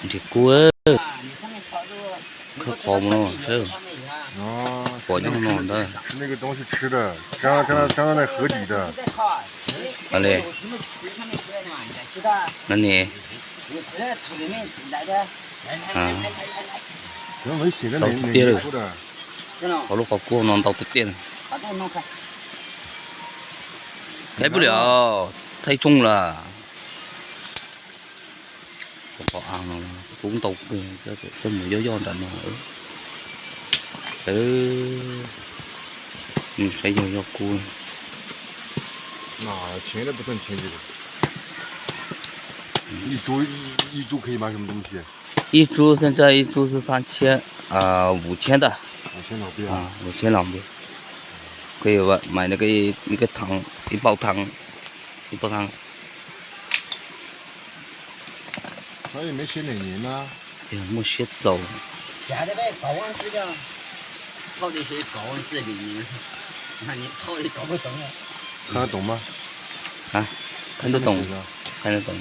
Nrhiav kub, khawb qhov mus no, pom nyob no ntag. Li, no ne, ntau tiag tiag li. Qhov lub qhov kub no ntau tiag tiag. Thaij puas li, thaij tsooj lawm. Qhov av no kub ntau kawg, coj mus yoj yoj nram no. Saib yog yog kub. Ib tsub xeeb tsa ib tsub xwb xab tshiab, vus tshiab ntag. Vus tshiab los ntiag. Koj yuav mais ib thaj, ib pauj thaj, ib pauj thaj. Yog muaj siab txaus. Qhab toom, qhab toom, qhab toom.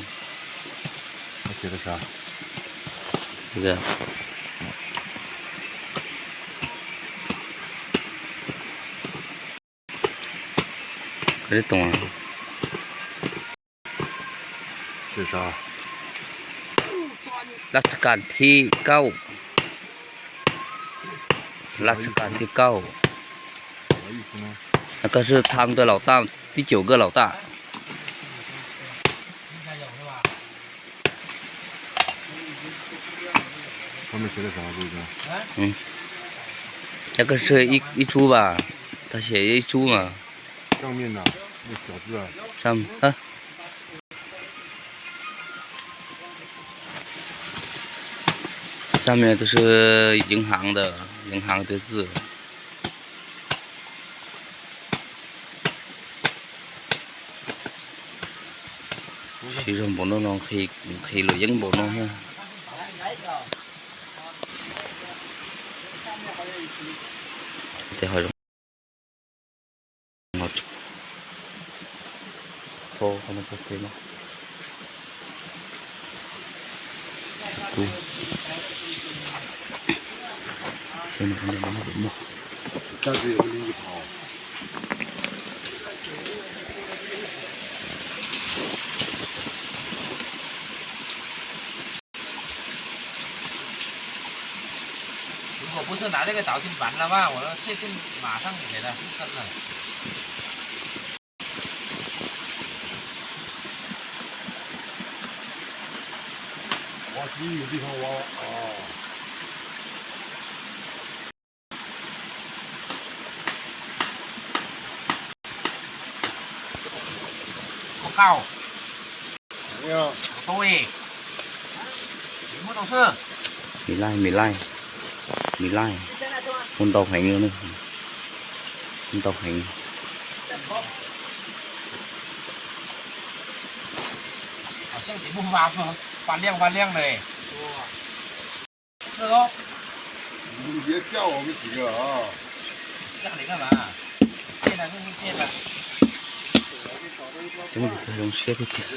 Laj tsab kas thib kauj. Laj tsab kas thib kauj. Koj sim tham ntawm laus taj, tib cuam nkawj laus taj. Cov koj sim ib tsub vas, tag sim ib tsub mas. 上面都是银行的，银行的字。Siv zog npaum no los nqhis luam yeeb npaum no thiab. Tes ho zoo. Mì laij, mì laij, mì laij. Muaj ntau heev li, muaj ntau heev. Coob li zoo siab tiag tiag.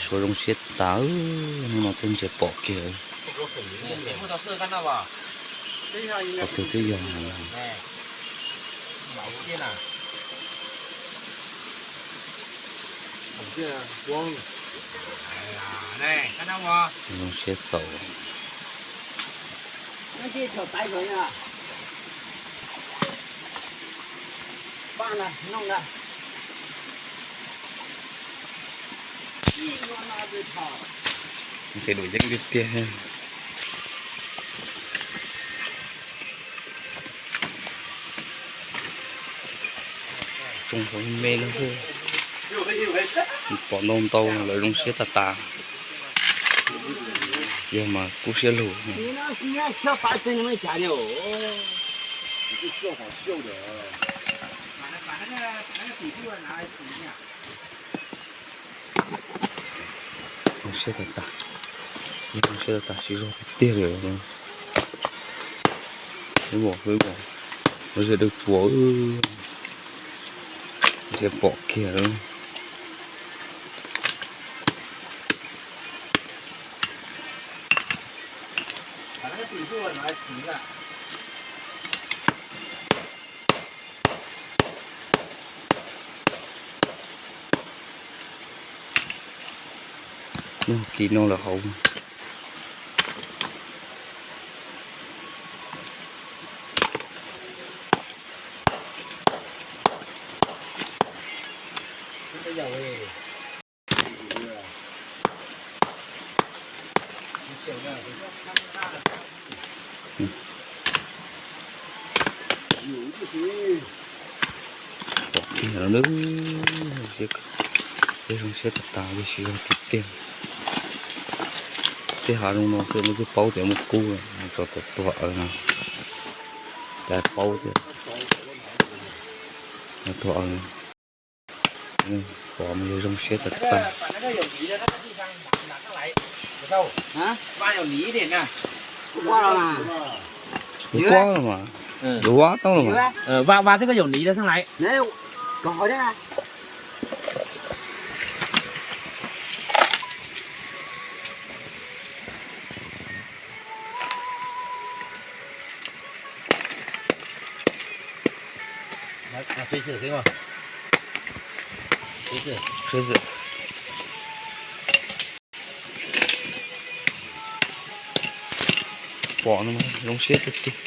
Suav zoo siab tas, hnub no twb ntses pom kiag. Qhov twg twb yog. Zoo siab txaus. Nqhis luam yeeb tiag tiag. Tsooj hauv me no xwb, pom ntau ntau lawv zoo siab tas tas. Yog mas kub siab lug. Zoo siab tas tas, zoo siab tas tas, siv zog tiag tiag li. Ib vos, ib vos, lub zia dawb tsuas, ntses pom kiag. Nyob hauv kis no lawm hauv. Pom kiag no, zoo siab tag tag, yog siv zog tiag tiag. Tej hav zoov no xwb twb paub tias muaj kub, tso tom tuag aws no, cas paub thiab. Tuag aws, pom mas yog zoo siab tag tag. Kuv kuab los mas, kuv kuab tau los mas. Pom no zoo siab tiag tiag.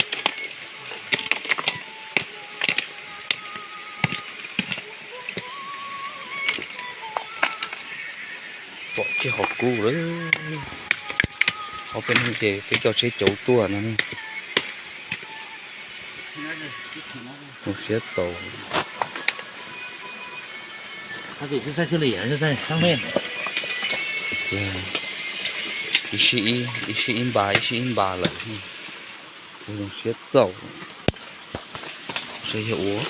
Pom kiag qhov kub lawm. Ob peb hnub ces peb coj tsheb cauv tuaj no. Zoo siab txaus. Ib sij ib sij ib npas ib sij ib npas lawm. Zoo siab txaus. Saib yog ua,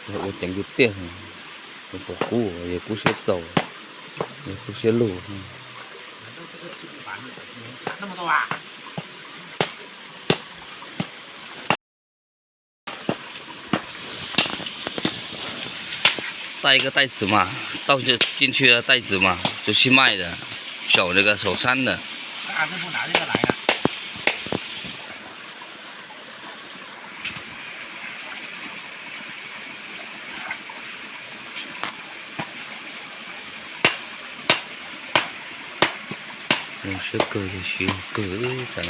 yog ua ceev tiag tiag, pom kub yog kub siab txaus, yog kub siab lug. Tay có tay xíu mà, tao trên chưa tay xíu mà, tôi xi may rồi, sổ này có sổ sẵn rồi. Siab kawg, siab kawg.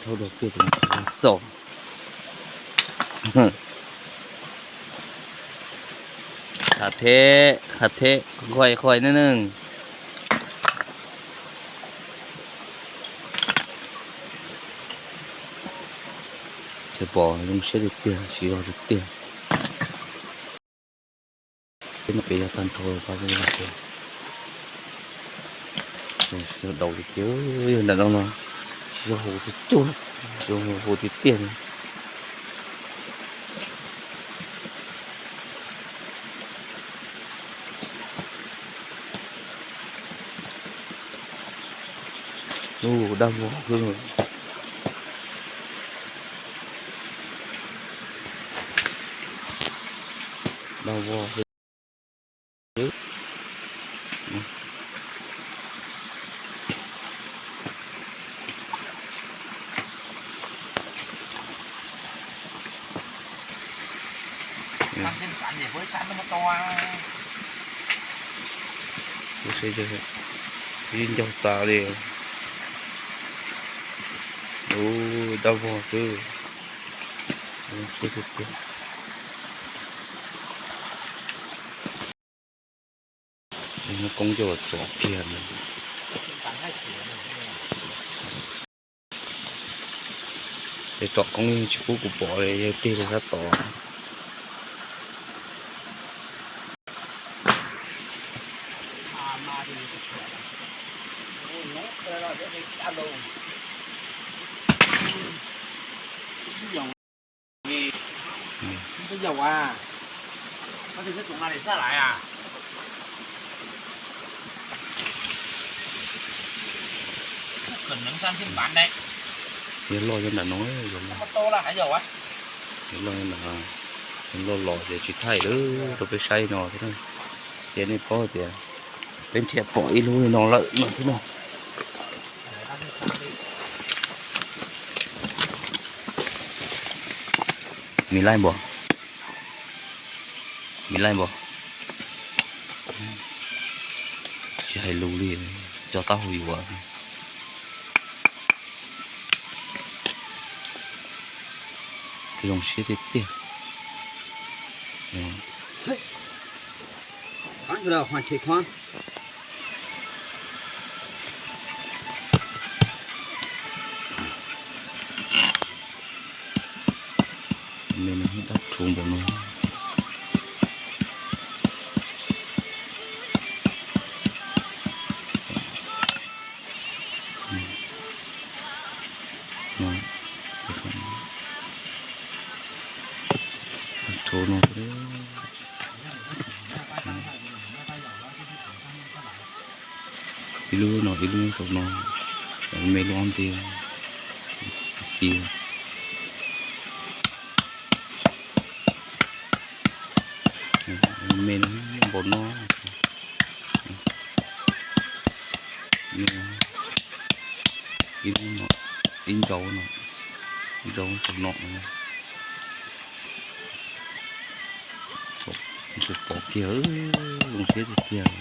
Thauj dua kiag txaus. Qhov thib, qhov thib, qhov thib, qhov thib. Ces pom zoo siab tiag tiag, siv zog tiag tiag. Peb no pem yog tag nrho pab peb daus li tiag, yog nram no no, siv zog hauv tiag tiag, siv zog hauv tiag tiag. Ub, dab vog xwb. Dab vog xwb. Ib ncaug tas li. Ub, dab vog xwb. Zoo siab tiag tiag. Muab koob coj los tsom kiag. Es tsom koob tsis pub kuv pom li, yog tig rau sab tod. Yog loj nyob nram no, yog loj nyob nram, yog loj los ces tsis thaij lawm rau peb saib no thiab. Ces nej paub tias peb nrhiav pom ib lub li no lawm no xwb na. Mis laij npua, mis laij npua. Tsis hais lus li, cov taub hau yuav. Zoo siab tiag tiag. Me no dab rhuv npaum no. Dab rhuv no. Ib lub no, ib lub saum no, me lub ob nti, ib, me no npaum no, ib lub no, ib ncaus no, ib ncaus saum no. Tus pom kiag, zoo siab tiag tiag.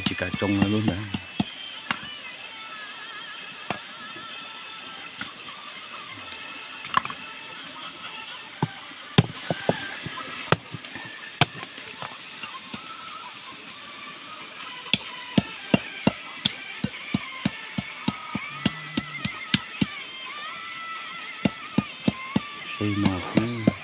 Tsis kam tsoo lub ntawd. Saib no xwb.